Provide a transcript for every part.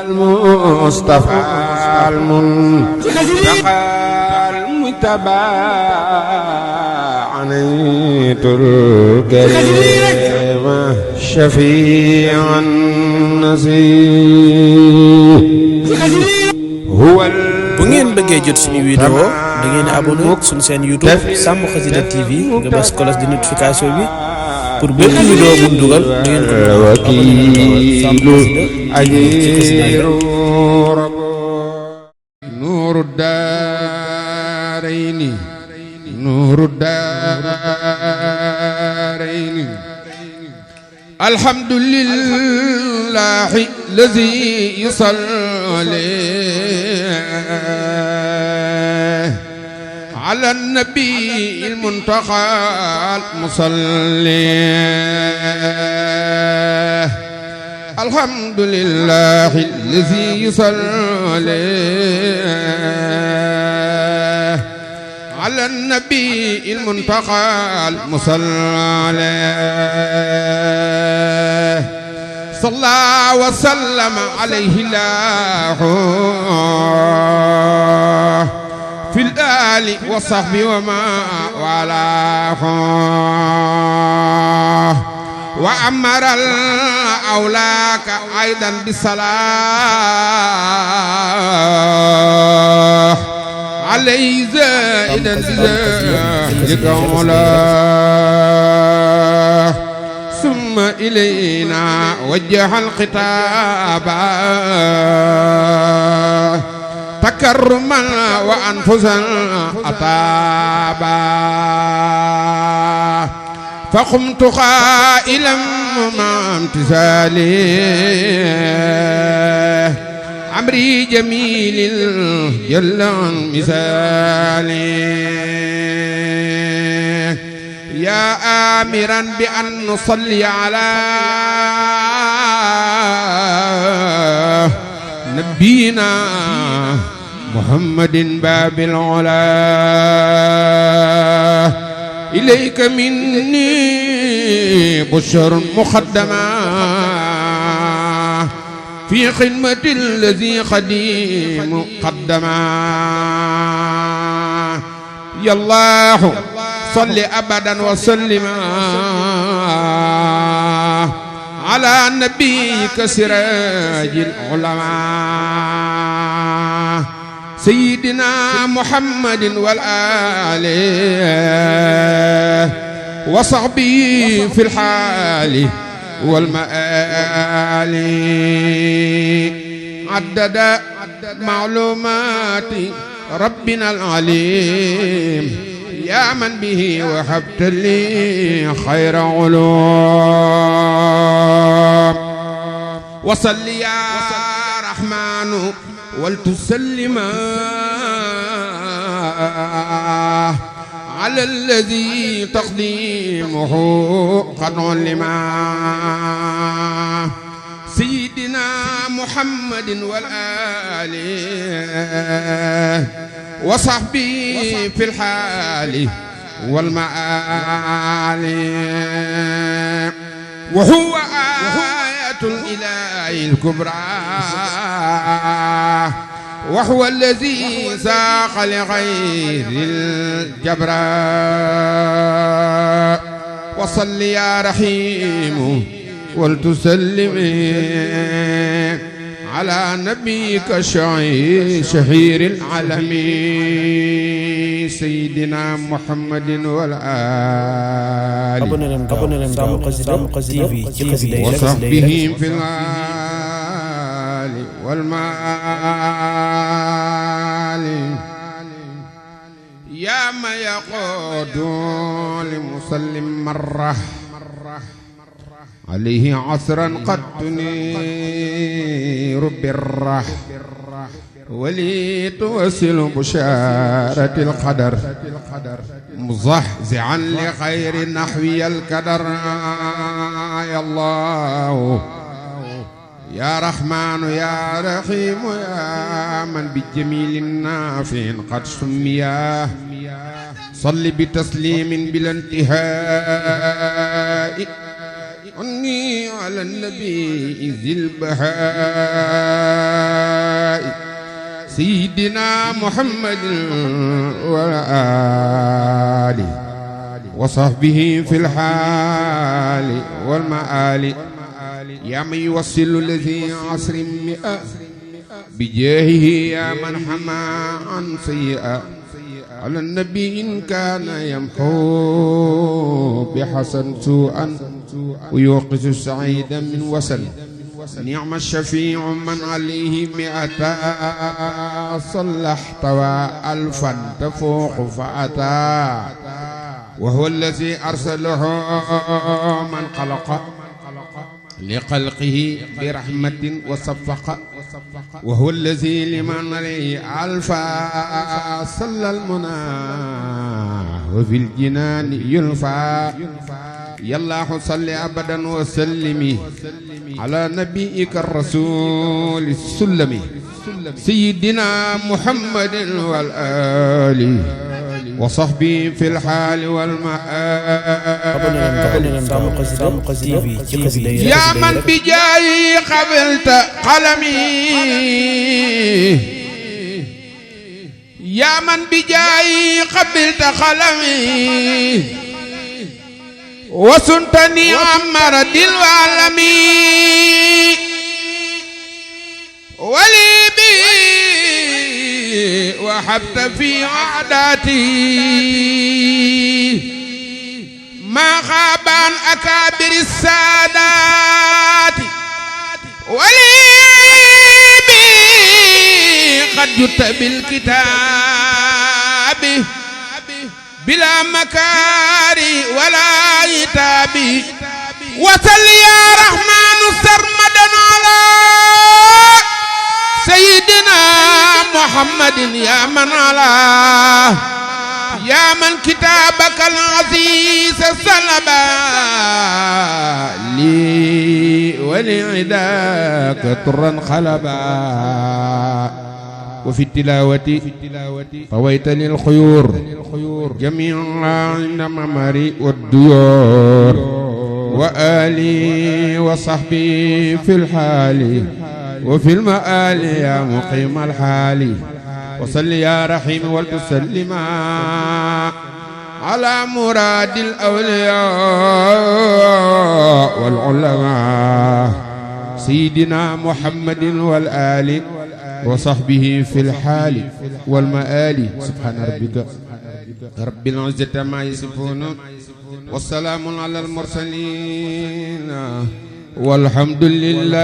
المصطفى المنتقى المجتبى عنيت الكريم شفيع النزيه هو bu ngeen bëggee jot suñu vidéo da ngeen di abonné suñu chaîne YouTube Sàmm Xasida TV nga bës cloche de notification bi pour bépp vidéo bu dugal da ngeen ko wakiilu ajiru nuuru daarayni nuuru daarayni alhamdulillahi lazi yusalli على النبي المنتقى المصلي الحمد لله الذي يصلي على النبي المنتقى المصلي صلى وسلم عليه الله في الآل والصحب وما والاه وأمر الأولاك أيضا بالصلاة عليه زائدا ذلك علاه ثم إلينا وجه الخطاب تكرما وأنفسا أطابا فقمت قائلا مع امتثالي أمري جميل جل عن مثالي يا آمرا بأن نصلي على نبينا محمد باب العلا إليك مني بشر مقدما في خدمة الذي قديم قدما يا الله صل أبدا وسلم على نبيك سراج العلماء سيدنا محمد والآل وصحبه في الحال والمآل عدد معلومات ربنا العليم يا من به وهبت لي خير علوم وصل يا رحمن ولتسلم على الذي تقديمه قد علم سيدنا محمد والآل وصحبه في الحال والمآل وهو آية الإله الكبرى وهو الذي ساق لغير الجبرى وصل يا رحيم ولتسلم على نبيك شهير العالمين سيدنا محمد والآل وصحبه في الآل والمال يا ما يقود لمسلم مرة عليه عصرا قد تنير بالره ولي توصل بشارة القدر مزحزعا لخير نحوي الكدر يا الله يا رحمن يا رحيم يا من بجميل نافع قد سمياه صل بتسليم بلا انتهاء أني على النبي ذي البهاء سيدنا محمد وآله وصحبه في الحال والمآل يا من يوصل الذي عصر مئة بجاهه يا من حمى عن سيئة على النبي إن كان يمحو بحسن سوءا ويوقظ السعيد من وسل نعم الشفيع من عليه مئة صلح طوى ألفا تفوق فأتى وهو الذي أرسله من خلق لخلقه برحمة وصفق وهو الذي لمن عليه ألفا صلى المنى وفي الجنان يلفى يا الله صل أبدا وسلم على نبيك الرسول السلمي سيدنا محمد والآل وصحبه في الحال والمآل يا من بجاي قبلت قلمي يا من بجاي قبلت قلمي وسنتني عمر العالمي ولي بي وحبت في عاداتي ما خاب عن أكابر السادات ولي بي قد جئت بالكتاب بلا مكاري ولا عتاب وصل يا رحمن سرمدا على سيدنا محمد يا من على يا من كتابك العزيز سلبا لي ولعداك طرا خلبا وفي التلاوة طويت للخيور جميعا عند ممري والديور وآلي وصحبي في الحال وفي المآل يا مقيم الحال وصل يا رحيم وتسلم على مراد الأولياء والعلماء سيدنا محمد والآل وصحبه في الحال والمآل سبحان ربك رب العزة ما يصفون والسلام على المرسلين والحمد لله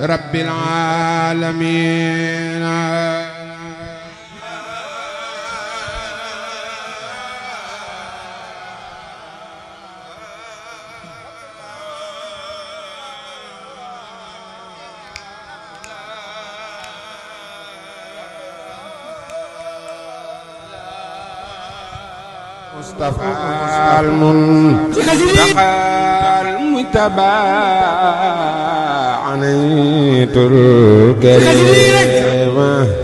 رب العالمين. مصطفى المنتقى المجتبى عنيت الكريم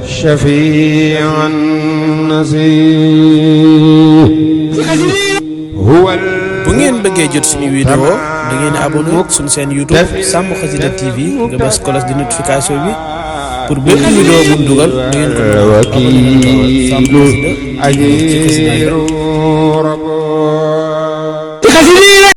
شفيع النصير هو bu ngeen bëggee jot suñu vidéo da ngeen abonné suñu chaîne YouTube Sàmm Xasida TV nga bës cloche de notification bi pour bépp vidéo bu dugal da ngeen ko wakiilu ajiru